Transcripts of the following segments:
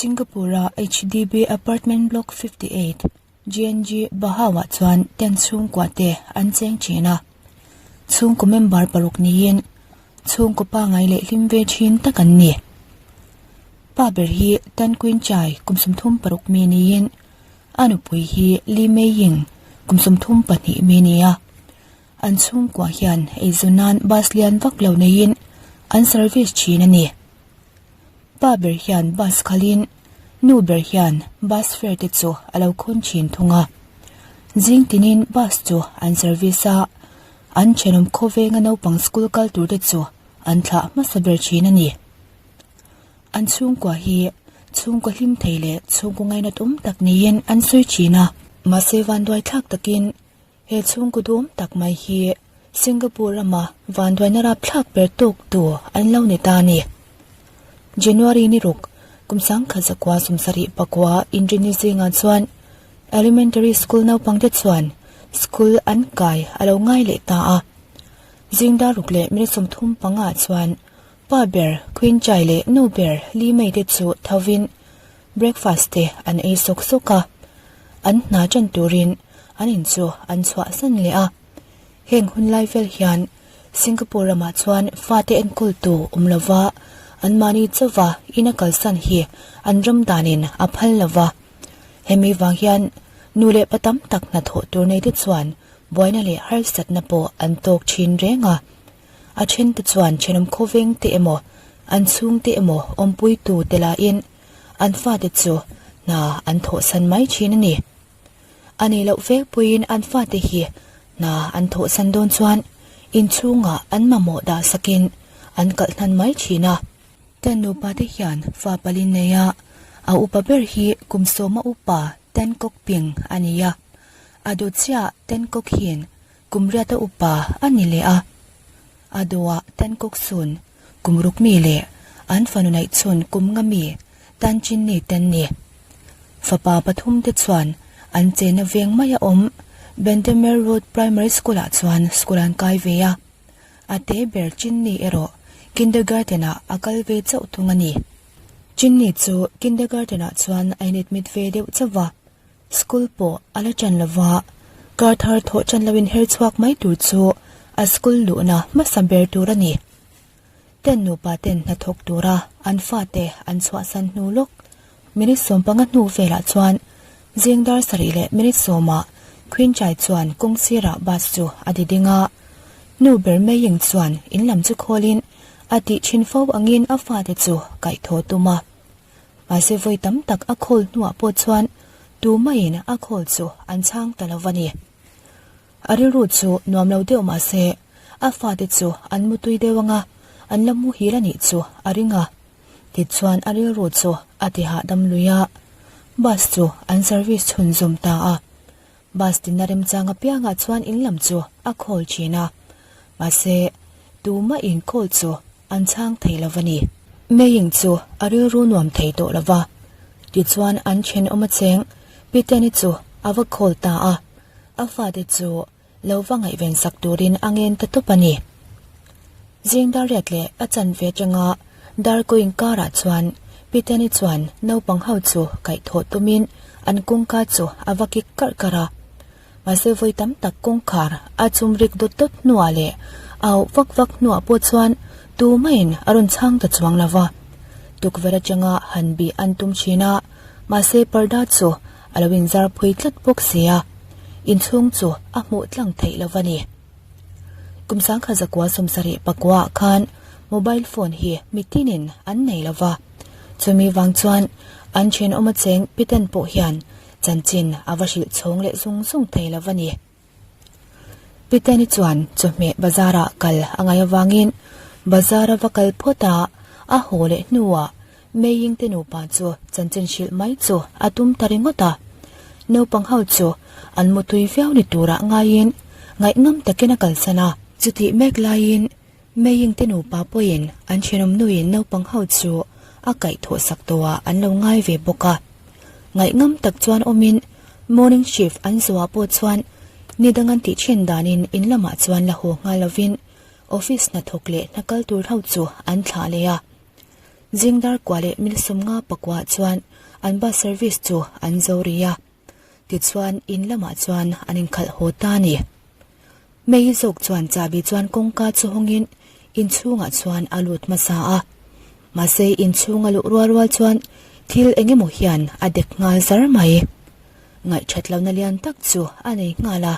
Singapore-a HDB Apartment Block 58, GNG Bahau-ah chuan tent chhungkua te an cheng thin a. Chhungkaw member paruk niin chhungkaw pangai leh hlim ve thin tak an ni. Pa ber hi Tan Queen Chai kum 36 mi niin a nupui hi Li Mei Ying kum 32 mi a ni a. An chhungkua hian eizawn nan bus lian vak lo neiin an service thin a ni. Pa ber hian bus khalhin nu ber hian bus fare te chu a lo khawn thin thung a. Zing tinin bus chu an service a, an thenawm khawvenga naupang school kal tur te chu an thlah hmasa ber thin a ni. An chhungkua hi chhungkaw hlim thei leh chhungkaw ngainat awm tak niin an sawi thin a. Mahse vanduai thlak takin He chhungkaw duhawm tak mai hi Singapore rama vanduaina rapthlak ber tawk tu an lo ni ta a ni. January ni ruk, kum sangkhat zakua sawmsarih pakua inrinni zingah chuan Elementary School naupangte chuan school an kai a lo ngai leh ta a. Zing dar ruk leh minute 35 ah chuan pa ber Queen Chai leh nu ber Li Mei te chu thovin Breakfast te an ei sawk sawk a, an hna ṭan turin an in chu an chhuahsan leh a. Heng hun lai vel hian Singapore ramah chuan fate enkawltu awm lova anmahni chauva ina kalsan hi an ram danin a phal lova. Hemi vang hian nu leh pa tam tak hnathawh tur nei te chuan buaina leh harsatna pawh an tawk thin reng a. A thente chuan thenawm khawveng te emaw, an chhungte emaw awmpuitu te lahin an fate chu hna an thawhsan mai thin a ni. A nih loh vek pawhin an fate hi hna an thawhsan dawn chuan inchhungah an mamawh dah sakin an kalh hnan mai thin a. Tan nupa te hian fa pali nei a, a upa ber hi kum sawma upa Tan Kok Ping a ni a, a dawt chiah Tan Kok Hin Kum riata upa a ni leh a, a dawhah Tan Kok Sun, kum ruk mi leh an fanu naih chhun kum nga mi Tan Chin Ni ten ni. Fapa pathum te chuan an chena veng mai a awm Bendemeer Road Primary School ah chuan school an kai ve a, a te ber Chin Ni erawh kindergarten ah a kal ve chauh thung a ni. Chin Ni chu kindergarten ah chuan a inadmit ve deuh chauh va. School pawh a la ṭan lo va, kar thar thawh ṭan loin her chhuak mai tur chu a school luhna hmasa ber tur a ni. Ten nupa ten hnathawk tura an fate an chhuahsan hnu lawk minute 15 hnu velah chuan zing dar sarih leh minute sawmah Queen Chai chuan kawng sirah bus chu a ti ding a. Nu ber Mei-ying chuan in lam chu khawlin a tih ṭhin fo angin a fate chu kaihthawh tum a. Mahse vawi tam tak a call hnuah pawh chuan tumaiin a call chu an chhang ta lo va ni. A rilru chu nuam lo deuh mahse a fate chu an mutui deuh anga an la muhil a nih chu a ring a. Tichuan a rilru chu a ti hahdam lui a, bus chu an service chhunzawm ta a. Bus tinna remchang apiangah chuan in lam chu a call thin a, mahse tumahin call chu an chhang thei lo va ni. Meiing chu a rilru nuam thei tawh lo va, tichuan an thenawm a cheng Piteni chu a va call ta a, a fate chu lo va ngaihven sak turin a ngen ta tawp a ni. Zing dar riat leh a chanve atanga dar kaw inkarah chuan Piteni chuan naupang ho chu kaihthawh tumin an kawngka chu a va kik karh karh a. Mahse vawi tam tak kawngkhar a chum rik dawt dawt hnuah leh a auh vak vak hnuah pawh chuan tumaiin a rawn chhang ta chuang lo va. Tukverh atanga han bih an tum thin a, mahse parda chu a lo inzar phui tlat bawk si a, inchhung chu a hmuh tlang theih lo va ni. Kum 1979 ah khan mobile phone hi mitinin an nei lo va, chumi vang chuan an thenawm a cheng piten pawh hian chanchin a va hrilh chhawng leh zung zung thei lo va ni. Piteni chuan chawhmeh bazar ah kal a ngaih avangin bazar a va kal phawt a, a haw leh hnuah Meiing te nupa chu chanchin hrilh mai chu a tum ta ringawt a. Naupang ho chu an mutui viau ni turah ngaiin ngaihnawm takin a kalsan a. Chutih mek laiin Meiing te nupa pawhin an thenawm nuin naupang ho chu a kaihthawh sak tawhah an lo ngai ve bawk a. Ngaihnawm tak chuan awmin morning shift an zawhah pawh chuan ni dang an tih thin danin in lamah chuan la haw nghal lovin office hnathawk leh hnakal tur ho chu an thlah leh a. Zing dar kua leh mil 55 chuan. an bus service chu an zo rih a. Tichuan in lamah chuan an inkhalh haw ta a ni. May zawk chuan chahbi chuan kawngka chu hawngin inchhungah chuan a lut hmasa a. Mahse inchhung a luh rual rual chuan thil eng emaw hian a dek nghal zar mai. Ngaihthat lohna lian tak chu a nei nghal a.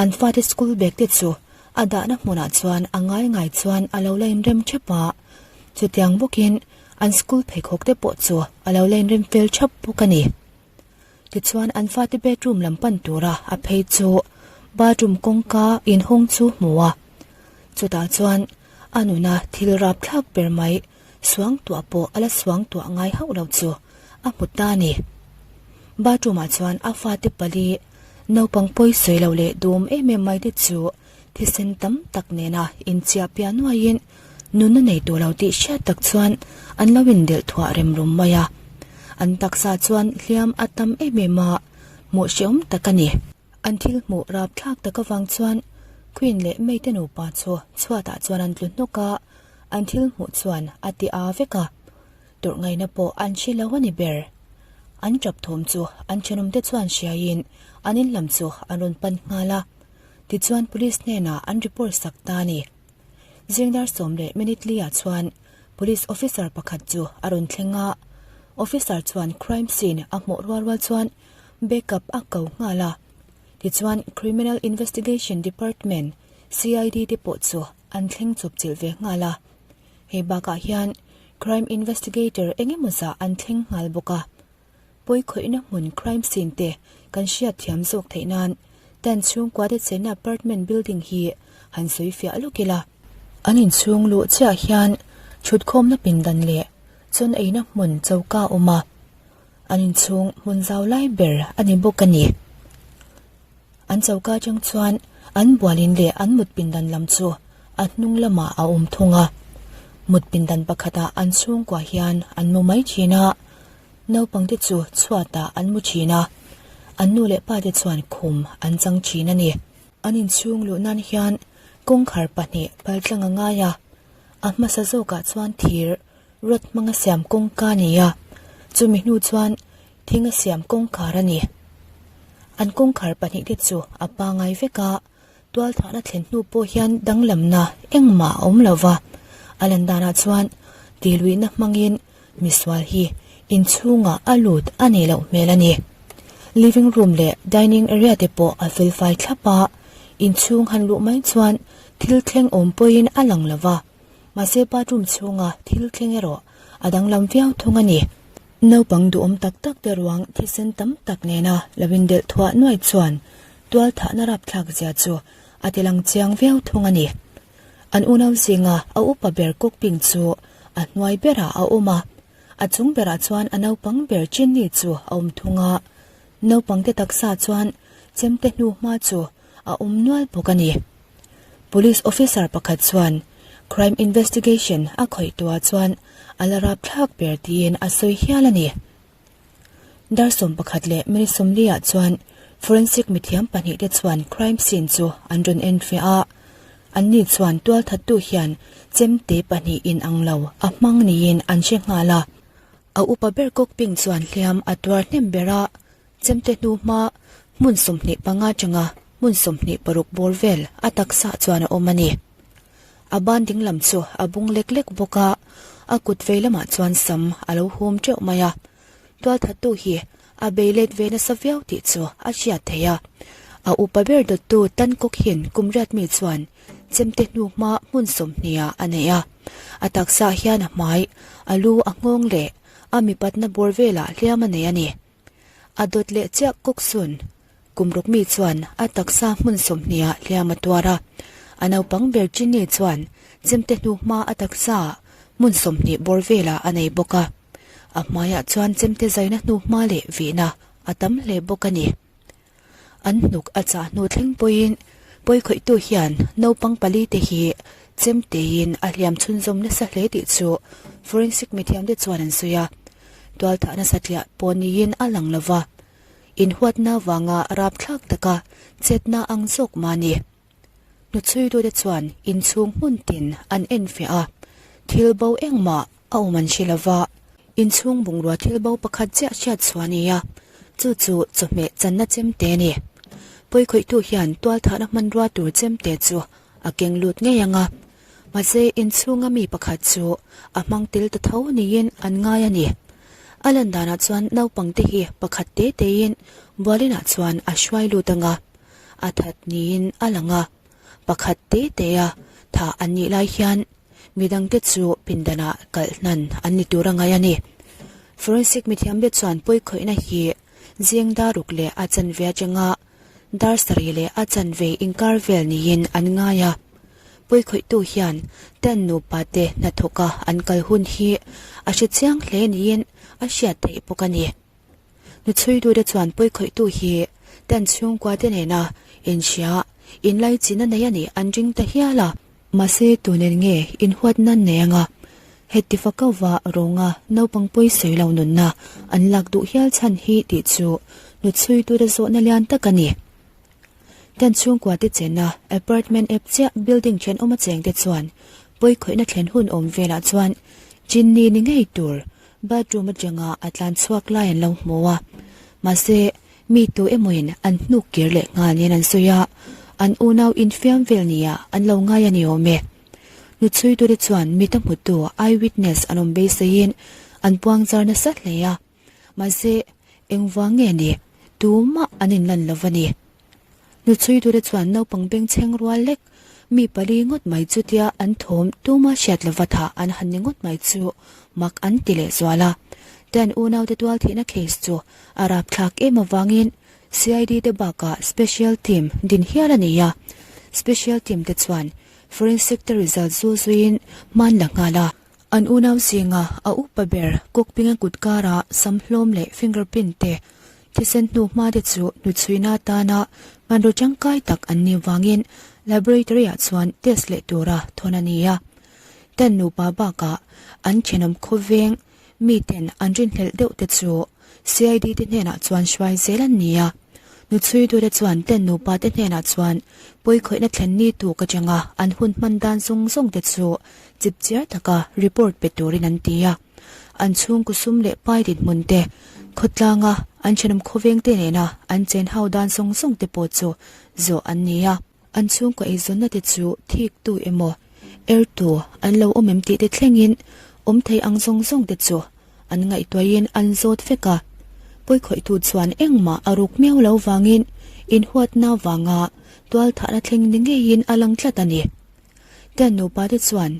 An fate school bag te chu a dahna hmunah chuan a ngai ngai chuan a lo la inrem thep a. Chutiang bawkin an school pheikhawk te pawh chu a lo la inrem fel thap bawk a ni. Tichuan an fate bedroom lam pan tura a phei chu bathroom kawngka inhawng chu hmu a. Chutah chuan a nuna thil rapthlak ber mai suangtuah pawh a la suangtuah ngai hauh lo chu a hmu ta a ni. Bathroom ah chuan a fate pali naupang pawi sawi lo leh dum em em mai te chu thisen tam tak nena inchiah piah nuaiin nunna nei tawh lo tih hriat tak chuan an lo indelh thuah rem rum mai a. An taksa chuan hliam a tam em em a, hmuh hrehawm tak a ni. An thil hmuh rapthlak tak avang chuan Queen leh May te nupa chu chhuatah chuan an tlu hnawk a, an thil hmuh chuan a ti aa vek a. Tawrh ngaihna pawh an hre lo a ni ber. An tap thawm chu an thenawmte chuan hriaiin an in lam chu an rawn pan nghal a. Tichuan Police hnenah an report sak ta a ni. Zingdar sawm leh minute li ah chuan Police officer pakhat chu a rawn thleng a. Officer chuan crime scene a hmuh rual rual chuan backup a ko nghal a. Tichuan Criminal Investigation Department, CID, te pawh chu an thleng chawp chilh ve nghal a. Hei bakah hian Crime Investigator eng emaw zah an thleng nghal bawk a. Pawi khawihna hmun crime scene te kan hriat thiam zawk theih nan tan chhungkua te chenna apartment building hi han sawi fiah lawk ila. An inchhung luh chiah hian thutkhawmna pindan leh chawn eina hmun choka a awm a, an inchhung hmun zau lai ber a ni bawk a ni. An choka atang chuan an bualin leh an mut pindan lam chu a hnung lamah a awm thung a. Mut pindan pakhatah an chhungkua hian an mu mai thin a, naupangte chu chhuatah an mu thin a, an nu leh pate chuan khum an chang thin a ni. An inchhung luh nan hian kawngkhar pahnih paltlang a ngai a, a hmasa zawkah chuan thir rod hmanga siam kawngka a ni a, chumi hnu chuan Thing a siam kawngkhar a ni. An kawngkhar pahnihte chu a pangai vek a, tualthahna thlen hnu pawh hian danglamna engmah a awm lo va. A lan danah chuan tiluihna hmangin misual hi inchhungah a lut a nei loh hmel a ni. Living room leh dining area te pawh a felfai thlap a, inchhung han luh mai chuan thil thleng awm pawhin a lang lo va, mahse bathroom chhunga thil thleng erawh a danglam viau thung a ni. Naupang duhawm tak tak te ruang thisen tam tak nena lo indelh thuah nuai chuan tualthahna rapthlak zia chu a ti lang chiang viau thung a ni. An unau zinga a upa ber Kawkping chu a hnuai berah a awm a, a chung berah chuan a naupang ber Chinni chu a awm thung a, naupangte taksa chuan chemte hnu hma chu a awm nual bawk a ni. Police officer pakhat chuan crime investigation a khawih tuah chuan a la rapthlak ber tiin a sawi hial a ni. Dar 11 leh minute 40 ah chuan forensic mithiam pahnih te chuan crime scene chu an rawn en fiah a, anni chuan tualthattu hian chemte pahnih inang lo a hmang niin an hre nghal a. A upa ber Kawkping chuan hliam a tuar hnem ber a, Chemte hnu hma hmun 25 atanga hmun 26 bawr vel a taksa chuan a awm a ni. A ban ding lam chu a bung lek lek bawk a, a kut vei lamah chuan sam a lo hum teuh mai a. Tualthattu hi a bei let ve nasa viau tih chu a hriat theih a. A upa ber dawttu Tankawk hin kum riat mi chuan chemte hnu hma hmun 20 ah a nei a. A taksa hian a hmai, a lu a nghawng leh a mipatna bawr velah hliam a nei a ni. A dawt leh chiah Kawksun kum ruk mi chuan a taksa hmun 20 ah hliam a tuar a. A naupang ber Chinni chuan chemte hnu hma a taksa hmun 20 bawr velah a nei bawk a. A hmaiah chuan chemte zaina hnu hma leh vihna a tam hle bawk a ni. An hnuk a chah hnu thleng pawhin pawikhawihtu hian naupang pali te hi chemteiin a hliam chhunzawm nasa hle tih chu forensic mithiamte chuan an sawi a. Tualthah nasa tliah pawh niin a lang lo va, inhuatna vanga rapthlak taka chetna ang zawk mah a ni. Hnuchhuitute chuan inchhung hmun tin an enfiah a, thil bo engmah a awm an hre lo va. Inchhung bungrua thil bo pakhat chiah hriat chhuah a ni a, chu chu chawhmeh channa chemte a ni. Pawikhawihtu hian tualthahna hmanrua tur chemte chu a keng lut ngei ang a, mahse inchhunga mi pakhat chu a hmang tel ta tho niin an ngai a ni. A lan danah chuan naupangte hi pakhat te tein bualinah chuan a hruai lut ang a, a that niin a lang a, pakhat te tea thah an nih lai hian midangte chu pindanah kalh hnan an ni tur a ngai a ni. Forensic mithiamte chuan pawikhawihna hi zing daruk leh a chanve atanga dar sarih leh a chanve inkar vel niin an ngai a. Pawikhawihtu hian ten nupa te hnathawka an kal hun hi a hre chiang hle niin a hriat theih bawk a ni. Hnuchhuitute chuan pawikhawihtu hi ten chhungkua te nena inhria inlaichin a nei a nih an ring ta hial a. Mahse tunen nge inhuat nan nei anga heti fakauva rawnga naupang pawi sawi lo nunna an lak duh hial chhan hi tih chu hnuchhuitute zawhna lian tak a ni. Ten chhungkua te chenna apartment ep chiah building thenawm a cheng te chuan pawikhawihna thlen hun awm velah chuan chinni ni ngei tur bathroom atanga a tlan chhuak lai an lo hmu a, mahse mi tu emawin an hnuk kir leh nghal niin an sawi a, an unau infiam vel nia an lo ngai a ni awm e. Hnuchhuitute chuan mita hmutu eyewitness an awm beiseiin an puangzar nasa hle a. Mahse, engvang nge ni? Tumah an inlan lo va ni. Hnuchhuitute chuan naupang bengchheng rual lek, mi pali ngawt mai chutia an thawm tuma hriat lova thah an han ni ngawt mai chu mak an ti leh zual a. Ten unaute tual thihna case chu a rapthlak em avangin CID te bakah Special Team din hial a ni a. Special Team te chuan Forensic te result zu zuiin hman la nghal a. An unau zinga a upa ber Kawkpinga kut kara sam hlawm leh fingerprint te thisen hnu hma te chu hnuchhuina atana hmanraw tangkai tak an nih vangin laboratory ah chuan test leh tura thawn a ni a. Ten nupa bakah an thenawm khawveng miten an rinhlelh deuh te chu CID te hnenah chuan hruai zel an ni a. Hnuchhuitute chuan ten nupa te hnenah chuan pawikhawihna thlen ni tuk atanga an hun hman dan zawng zawng te chu chipchiar taka report pe turin an ti a. An chhungkaw sum leh pai dinhmun te, khawtlanga an thenawm khawveng te nena an chen ho dan zawng zawng te pawh chu zawh an ni a. An chhungkaw eizawnna te chu thik tu emaw, er tu an lo awm em tih te thlengin awm thei ang zawng zawng te chu an ngaihtuahin an zawt vek a. Pawikhawihtu chuan engmah a ruk miau lo vangin inhuatna vanga tualthahna thleng ni ngeiin a lang tlat a ni. Ten nupa te chuan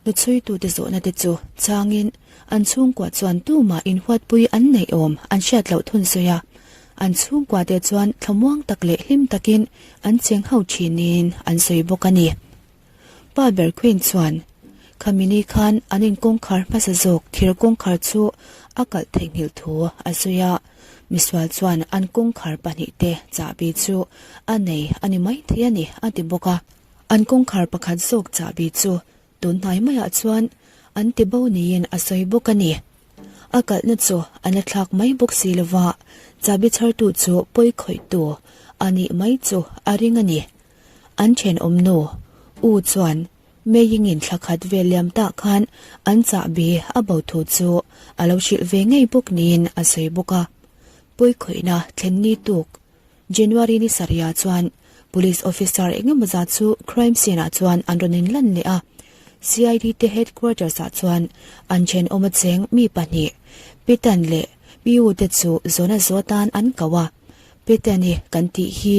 hnuchhuitute zawhna te chu changin an chhungkua chuan tumah inhuatpui an neih awm an hriat loh thun sawi a, an chhungkua te chuan thlamuang tak leh hlim takin an cheng ho thin niin an sawi bawk a ni. Pa ber Queen chuan khami ni khan an inkawngkhar hmasa zawk thir kawngkhar chu a kalh theihnghilh thu a sawi a, misual chuan an kawngkhar pahnihte chahbi chu a nei a ni maithei a ni a ti bawk a. An kawngkhar pakhat zawk chahbi chu tun hnai maiah chuan an ti bo niin a sawi bawk a ni. A kalhna chu an la thlak mai bawk si lova, chahbi chhartu chu pawi khawihtu a nih mai chu a ring a ni. An thenawm nu U chuan Meiingin thla khat vel liam tah khan an chahbi a bo thu chu a lo hrilh ve ngei bawk niin a sawi bawk a. Pawi khawihna thlen ni tuk January ni sarihah chuan Police officer eng emaw zat chu crime scene ah chuan an rawn inlan leh a, CID te headquarters ah chuan an thenawm a cheng mi pahnih Pitan leh Piu te chu zawna zawh atan an ko a, Pitan-i kan tih hi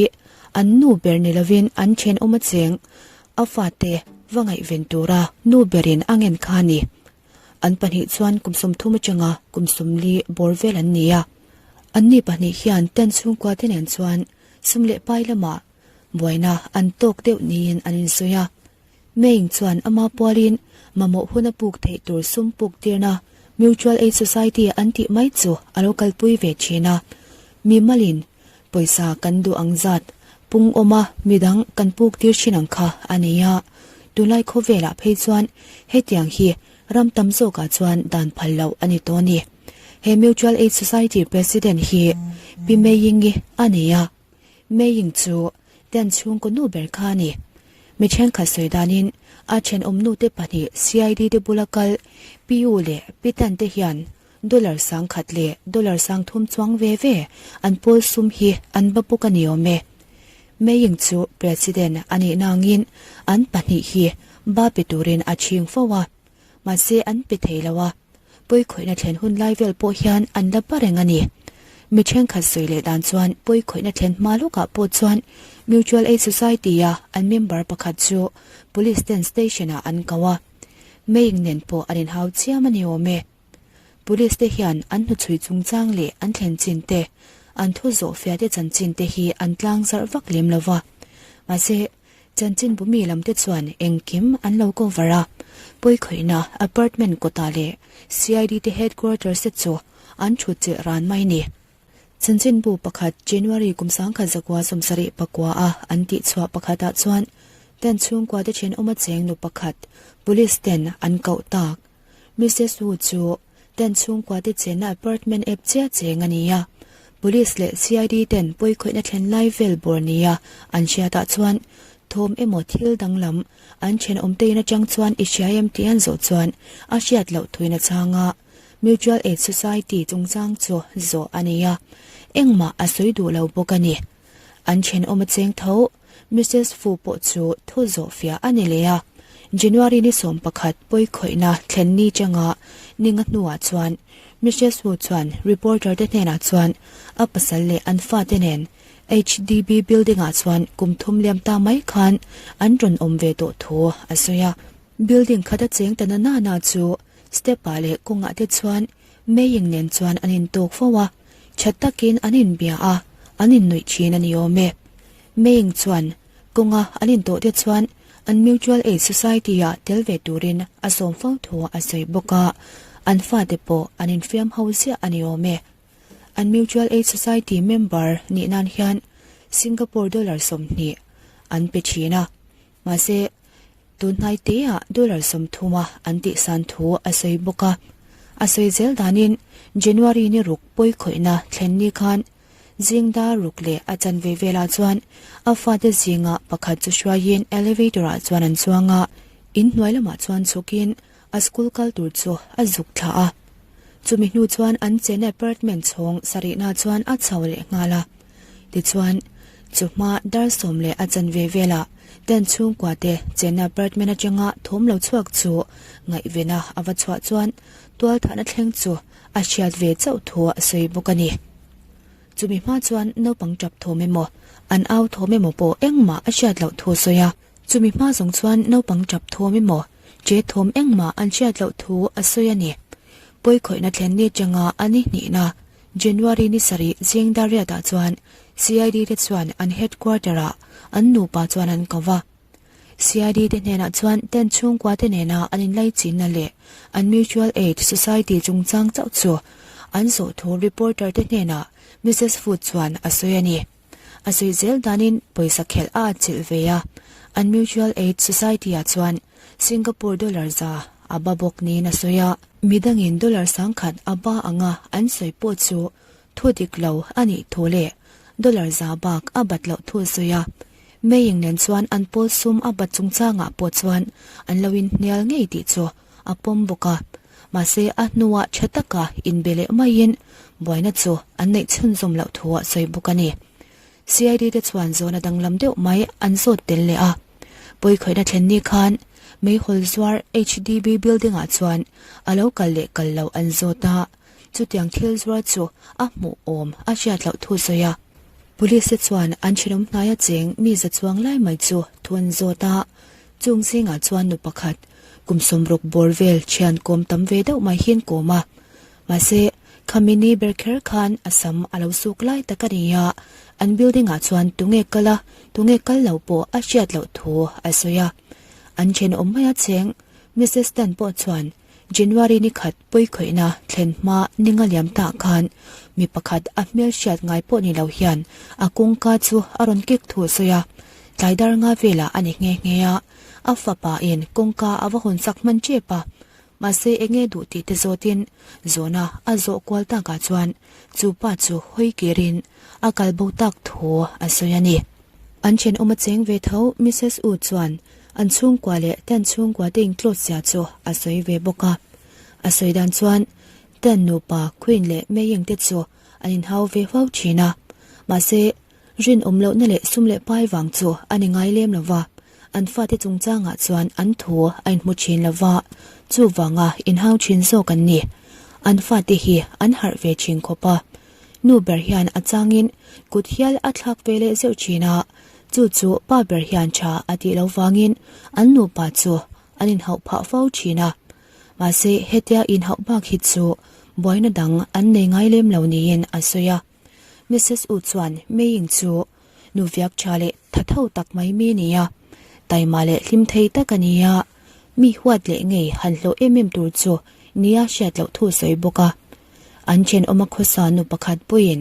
an nu ber ni lovin an thenawm a cheng a fate va ngaihven tura nu berin a ngen kha a ni. An pahnih chuan kum 30 atanga kum 40 bawr vel an ni a. Anni pahnih hian ten chhungkua te nen chuan sum leh pai lamah buaina an tawk deuh niin an insawi a. Meng chuan ama pualin mamawh hun a puk theih tur sum puk tirna Mutual Aid Society an tih mai chu a lo kalpui ve thin a. Mi malin Pawisa kan duh ang zat pung awma midang kan puk tir thin ang kha a ni a, tunlai khawvelah phei chuan hetiang hi ram tam zawkah chuan dan phal loh a ni tawh a ni. He Mutual Aid Society President hi Pi Mei-Ying-i a ni a, Mei-Ying chu ten chhungkaw nu ber kha a ni. Mi thenkhat sawi danin a thenawm nute pahnih CID te bula kal Pi U leh Pi Tan te hian. Dollar 10,000 leh dollar 30,000 chuang ve ve an pawl sum hi an ba bawk a ni awm e. Maying chu President a nih nangin an pahnih hi ba pe turin a chhing fo a, mahse an pe thei lo a, pawikhawihna thlen hun lai vel pawh hian an la ba reng a ni. Mi thenkhat sawi leh dan chuan pawikhawihna thlen hma lawkah pawh chuan Mutual Aid Society-a an member pakhat chu Police ten station-ah an ko a, Maying nen pawh an inhau chiam a ni awm e. Police te hian an hnuchhui chungchang leh an thlen chin te, an thu zawh fiah te chanchin te hi an tlang zarh vak lem lo va. Mahse, chanchinbu mi lam te chuan engkim an lo cover a, pawikhawihna apartment kawtah leh CID te headquarters te chu an thut chilh ran mai ni. Chanchinbu pakhat January kum 1974 a an tihchhuah pakhatah chuan ten chhungkua te thenawma cheng nu pakhat police ten an koh tak. Mrs Wu chu ten chhungkua te chenna apartment ep chiah cheng a ni a, Police leh CID ten pawikhawihna thlen lai vel bawr nia an hriatah chuan thawm emaw thil danglam an thenawm te in atang chuan i hria em tih an zawh chuan a hriat loh thuin a chhang a, Mutual Aid Society chungchang chu zawh a ni a, engmah a sawi duh lo bawk a ni. An thenawm a cheng tho. Mrs Fu pawh chu thu zawh fiah a ni leh a, January ni 11 pawikhawihna thlen ni changa ninga hnuah chuan Mrs Wu chuan reporter te hnenah chuan a pasal leh an fate nen HDB building ah chuan kum thum liam ta mai khan an rawn awm ve tawh thu a sawi a. Building khat a cheng ta na nana chu step ah leh kawngah te chuan Mei-ing nen chuan an intawk fo a, tha takin an inbia a, an innuih thin a ni awm e. Mei-ing chuan kawnga an intawh te chuan an Mutual Aid Society-ah tel ve turin a sawm fo thu a sawi bawk a, an fate pawh an infiam ho ziah a ni awm e. An Mutual Aid Society member nih nan hian Singapore dollar 20 an pe thin a, mahse, Tunhnai teah dollar 30 a an tihsan thu a sawi bawk a. A sawi zel danin January ni ruk pawikhawihna thlen ni khan zingdar ruk leh a chanve velah chuan a fate zinga pakhat chu hruaiin elevator ah chuan an chuang a, inhnuai lamah chuan chhukin a school kal tur chu a zuk thla a. Chumi hnu chuan an chena apartment chhawng sarihna chuan a chho leh nghal a. Tichuan, chu hma dar sawm leh a chanve velah ten chhungkua te chena apartment atanga thawm lo chhuak chu ngaihvena a va chhuah chuan tualthahna thleng chu a hriat ve chauh thu a sawi bawk a ni. Chumi hma chuan naupang tap thawm emaw, an au thawm emaw pawh engmah a hriat loh thu a sawi a. Chumi hma zawng chuan naupang tap thawm emaw, che thawm engmah an hriat loh thu a sawi a ni. Pawikhawihna thlen ni atanga a ni hnihna January ni sarih zing dar riatah chuan CID te chuan an headquarter ah an nupa chuan an ko va. CID te hnenah chuan ten chhungkua te nena an inlaichinna leh an mutual aid society chungchang chauh chu an zawh thu reporter te hnenah Mrs Food chuan a sawi a ni. A sawi zel danin pawisa khelh a atchilh ve a, an mutual aid society ah chuan Singapore dollar za a ba bawk niin a sawi a. Midangin dollar 10,000 a ba anga an sawi pawh chu thu dik lo a nih thu leh dollar za bak a bat loh thu a sawi a. Meiing nen chuan an pawl sum a bat chungchangah pawh chuan an lo inhnial ngei tih chu a pawm bawk a. Mahse a hnuah tha taka inbe leh maiin buaina chu an neih chhunzawm loh thu a sawi bawk a ni. CID te chuan zawhna danglam deuh mai an zawt tel leh a. Pawikhawihna thlen ni khan meihawl zuar HDB building ah chuan a lo kal leh kal loh an zawt a, chutiang thil zuar chu a hmuh awm a hriat loh thu sawi a. Police te chuan an thenawm hnaia cheng mi za chuang lai mai chu thu an zawt a, chung zingah chuan nu pakhat kum 60 bawr vel thian kawm tam ve deuh mai hian kawm a. Mahse, khami ni ber kher khan a sam a lo suk lai tak a ni a, an building ah chuan tunge kal a, tunge kal lo pawh a hriat loh thu a sawi a. An thenawm maia cheng Mrs Tan pawh chuan January ni khat pawikhawihna thlen hma ninga liam tah khan mi pakhat a hmel hriat ngai pawh ni lo hian a kawngka chu a rawn kek thu a sawi a, tlai dar nga velah a ni nghe nghe a, a fapa in kawngka a va hawn sak hman tep a. Mahse enge duh tih te zawtin zawhna a zawh kual takah chuan chu pa chu hawi kirin a kal bo tak thu a sawi a ni. An thenawm a cheng ve tho Mrs U chuan an chhungkua leh ten chhungkua te intlawt zia chu a sawi ve bawk a. A sawi dan chuan. Ten nupa Queen leh Mei-ying te chu an inhau ve huau thin a. Mahse, rinawm lohna leh sum leh pai vang chu a ni ngai lem lo va, an fate chungchangah chuan an thu a inhmu thin lo va, chuvanga inhau thin zawk an ni. An fate hi an harh ve thin khawp a. Nu ber hian a changin kut hial a thlak ve leh zeuh thin a, chu chu pa ber hian tha a tih lo vangin an nupa chu an inhauh phah fo thin a. Mahse, hetia inhauh bak hi chu buaina dang an nei ngai lem lo niin a sawi a. Mrs U chuan Mei-ing chu nu viak tha leh tha tho tak mai mi a ni a, taima leh hlim thei tak a ni a, mi huat leh ngei han hlawh em em tur chu nia hriat loh thu sawi bawk a. An thenawma khawsa nu pakhat pawhin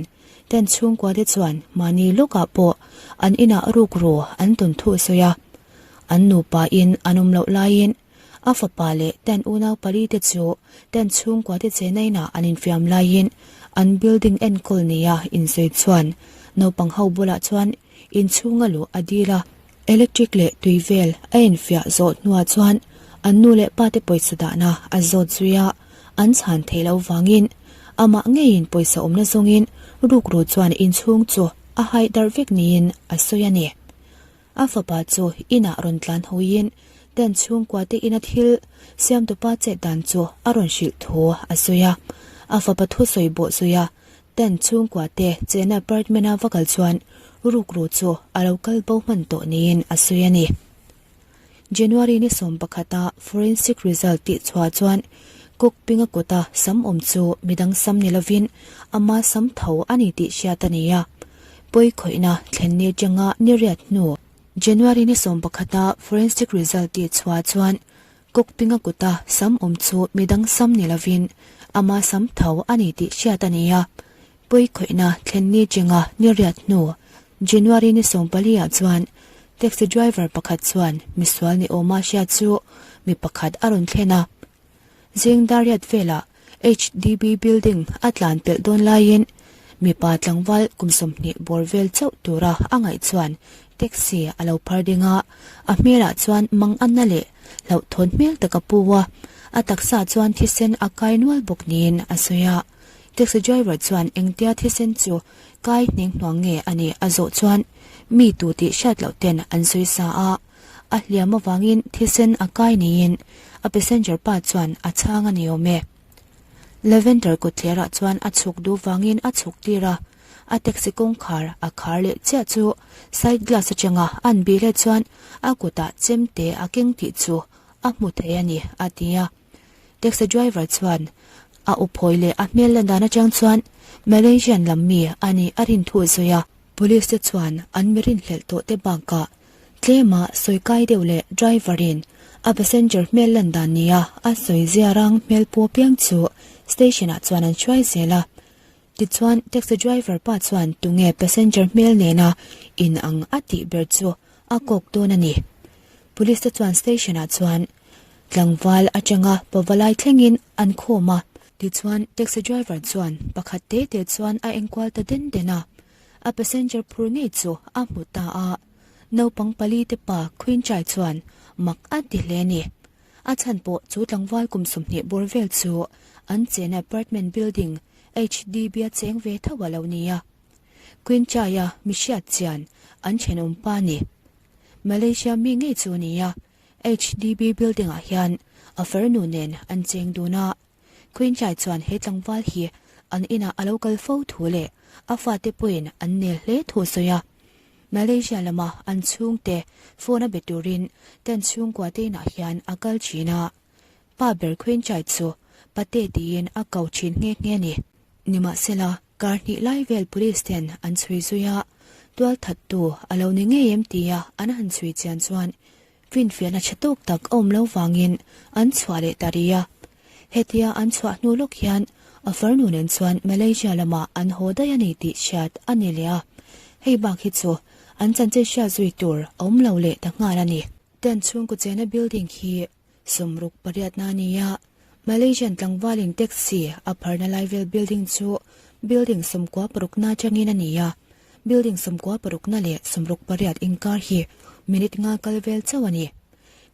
ten chhungkua te chuan mahni lawkah pawh an inah rukru an tawn thu sawi a, an nupa in an awm loh laiin A fapa leh ten unau pali te chu ten chhungkua te chena inah an infiam laiin an building enkawl nia insawi chuan naupang ho bulah chuan inchhunga luh a dil a. Electric leh tui vel a infiah zawh hnuah chuan an nu leh pa te pawisa dahna a zawt zui a, an chhan theih loh vangin amah ngeiin pawisa awmna zawngin rukru chuan inchhung chu a haih darh vek niin a sawi a ni. A fapa chu inah rawn tlan hawiin Dan chhungkua te ina thil siamtupa chet dan chu a rawn hrilh thu a sawi a. A fapa thusawi bawh zui a, Dan chhungkua te chena apartment a va kal chuan rukru chu a lo kal bo hman tawh niin a sawi a ni. January ni 11 a forensic result tih chhuah chuan Kukpinga kuta sam awm chu midang sam ni lovin ama sam tho a ni tih hriat a ni a. Pawi khawihna thlen ni atanga ni riat hnu January ni 11 a forensic result tih chhuah chuan Kukpinga kuta sam awm chu midang sam ni lovin ama sam tho a ni tih hriat a ni a. Pawi khawihna thlen ni chenga ni riat hnu January ni 14 ah chuan taxi driver pakhat chuan misual ni awma hriat chu mi pakhat a rawn thlen a. Zing Dariat velah HDB building a tlan pelh dawn laiin mipa tlangval kum 20 bawr vel chauh tura a ngaih chuan taxi a lo phar ding a, a hmelah chuan mang anna leh hlauhthawn hmel tak a pu a, a taksa chuan thisen a kai nual bawk niin a sawi a. Taxi driver chuan engtia thisen chu kai hneng hnuang nge a nih a zawh chuan mi tu tih hriat loh ten an sawi sa a, a hliam avangin thisen a kai niin a passenger pa chuan a chhang a ni awm e. Lavender kawtthlerah chuan a chhuk duh vangin a chhuk tir a, a taxi kawngkhar a khar leh chiah chu side glass atanga an bih leh chuan a kutah chemte a keng tih chu a hmu thei a ni a ti a. Taxi driver chuan a uphawi leh a hmel lan dan atang chuan Malaysian lam mi a nih a rin thu a sawi a. Police te chuan an mi rinhlelh tawh te bakah tlema sawi kai deuh leh driver in a passenger hmel lan dan nia a sawi zia rang hmel pu piang chu station ah chuan an hruai zel a. Tichuan taxi driver pa chuan tunge passenger hmel nena in ang a tih ber chu a kawk dawn a ni. Police te chuan station ah chuan Tlangval atanga pavalai thlengin an khawm a. Tichuan taxi driver chuan pakhat te te chuan a enkual ta den den a, a passenger phur ngei chu a hmu ta a. Naupang pali te pa Queen Chai chuan mak a ti hle a ni. A chhan pawh chu tlangval kum 20 bawr vel chu an chena apartment building HDB a cheng ve tho a lo ni a. Queen Chai-a mi hriat chian an thenawm pa ni. Malaysia mi ngei chu a ni a. HDB building ah hian a farnu nen an cheng dun a, Queen Chai chuan he tlangval hi an inah a lo kal fo thu leh a fate pawhin an nel hle thu a sawi a. Malaysia lama an chhungte phone a be turin ten chhungkua te inah hian a kal thin a, pa ber Queen Chai chu pate tiin a ko thin nghe nghe a ni. Nimahsela, kar hnih lai vel police ten an chhui zui a, tual thattu a lo ni ngei em tia an han chhui chian chuan finfiahna tha tawk tak a awm lo vangin an chhuah leh ta rih a. Hetia an chhuah hnu lawk hian a farnu nen chuan Malaysia lamah an haw daih a ni tih hriat a ni leh a, hei bak hi chu an chanchin hriat zui tur a awm lo leh ta nghal a ni. Ten chhungkaw chena building hi 68 na a ni a, Malaysian tlangvalin taxi a pharna lai vel building chu building 96 na atangin a ni a, building 96 na leh 68 inkar hi minute nga kal vel chauh a ni.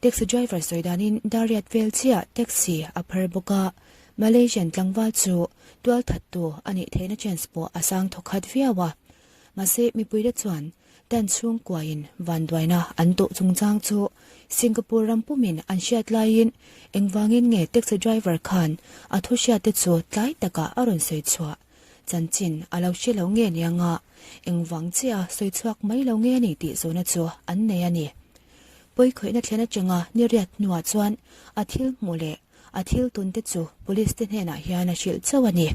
Taxi driver sawi danin dar riat vel chiah taxi a phar bawk a. Malaysian tlangval chu tualthattu a nih theihna chance pawh a sang thawkhat viau a. Mahse mipuite chuan Dan chhungkuain vanduaina an tawh chungchang chu Singapore ram pumin an hriat laiin engvangin nge taxi driver khan a thu hriatte chu tlai takah a rawn sawi chhuah chanchin a lo hre lo nge nianga engvang chiah a sawi chhuak mai lo nge ni tih zawhna chu an nei a ni. Pawikhawihna thlen atanga ni riat hnuah chuan a thil hmuh leh a thil tunte chu police te hnenah hian a hrilh chauh a ni.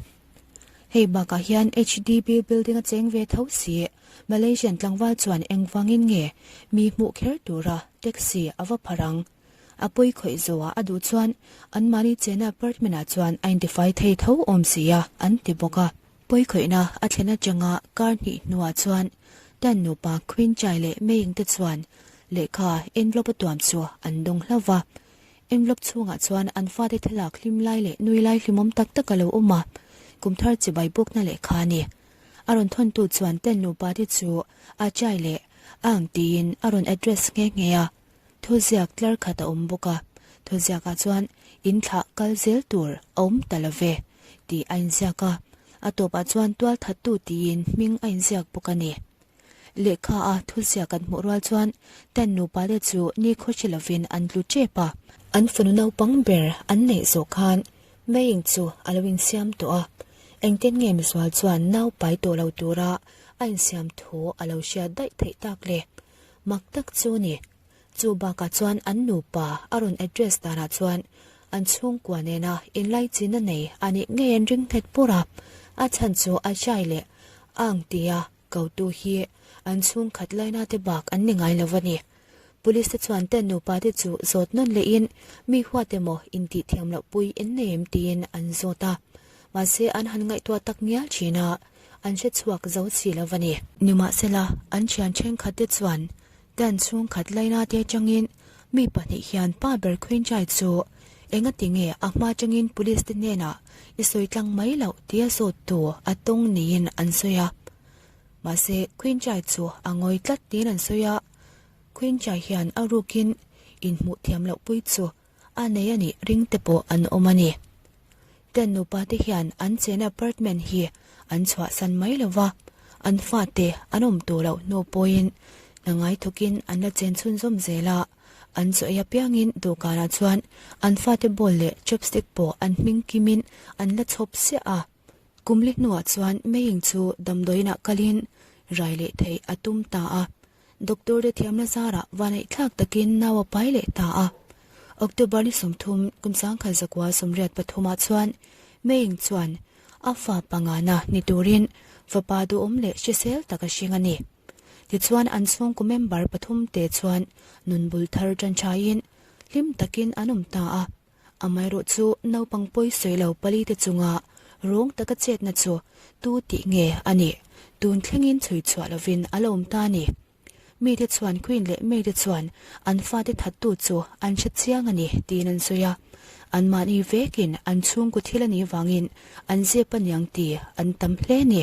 Hei bakah hian HDB building a cheng ve tho si. Malaysian tlangval chuan engvangin nge mi hmuh kher tura taxi a va phar ang? A pawi khawih zawhah a duh chuan anmahni chena apartment ah chuan a intifai thei tho awm si a, an ti bawk a. Pawi khawihna a thlen atanga kar hnih hnuah chuan Tan nupa Queen Chai leh Mei-ing te chuan lehkha envelope a tuam chu an dawng hlauh va. Envelope chhungah chuan an fate thlalak hlim lai leh nui lai hlimawm tak tak a lo awm a, kum thar chibai bawkna lehkha a ni. A rawn thawntu chuan ten nupa te chu a chai leh a ang tiin a rawn address nghe nghe a. Thuziak tlar khat a awm bawk a, thuziakah chuan in thlah kal zel tur a awm ta lo ve tih a inziak a, a tawpah chuan tualthattu tiin hming a inziak bawk a ni. Lehkha a thuziak an hmuh rual chuan ten nupa te chu nikhaw hre lovin an tlu tep a. An fanu naupang ber an neih zawh khan Meiing chu a lo insiam tawh a, engtin nge misual chuan nau pai tawh lo tura a insiam thu a lo hriat daih theih tak le? Mak tak chu ni. Chu bakah chuan an nupa a rawn address danah chuan an chhungkua nena inlaichinna nei a nih ngei an ring nghet pawr a, a chhan chu a hrai leh ang tia kotu hi an chhungkhat laina te bak an ni ngai lo a ni. Police te chuan ten nupa te chu zawt nawn lehin mi huat emaw intih thiam loh pui en nei em tiin an zawt a, mahse an han ngaihtuah tak ngial thin a, an hre chhuak zo si lo a ni. Nimahsela, an thian thenkhat te chuan Dan chhungkhat laina te atangin mi pahnih hian pa ber Khwinchai chu engati nge a hma atangin police te hnenah i sawi tlang mai loh tia zawt tu a tawng niin an sawi a. Mahse, Khwinchai chu a ngawi tlat niin an sawi a. Khwinchai hian a rukin inhmuh thiam loh pui chu a nei a nih ring te pawh an awm a ni. Ten nupa te hian an chena apartment hi an chhuahsan mai lo va, an fate an awm tawh loh hnu pawhin hna ngai thawkin an la chen chhunzawm zel a, an chaw ei apiangin dawhkanah chuan an fate bowl leh chopstick pawh an hming kimin an la chhawp siah a. Kumli hnuah chuan Meiing chu damdawiinah kalin rai leh theih a tum ta a. Doctor te thiamna zarah vaneihthlak takin nau a pai leh ta a. October ni 30 kum 1983 ah chuan Meiing chuan a fa pangana ni turin fapa duhawm leh hrisel tak a hring a ni. Tichuan an chhungkaw member pathum te chuan nun bul thar tan thaiin hlim takin an awm ta a. Amaherawh chu naupang pawi sawi lo pali te chunga rawng taka chetna chu tu tih nge a nih? Tun thlengin chhui chhuah lovin a la awm ta a ni. Mite chuan Queen leh May te chuan an fate thattu chu an hre chiang a ni tiin an sawi a. Anmahni vekin an chhungkaw thil a nih vangin an zep a niang ti an tam hle a ni.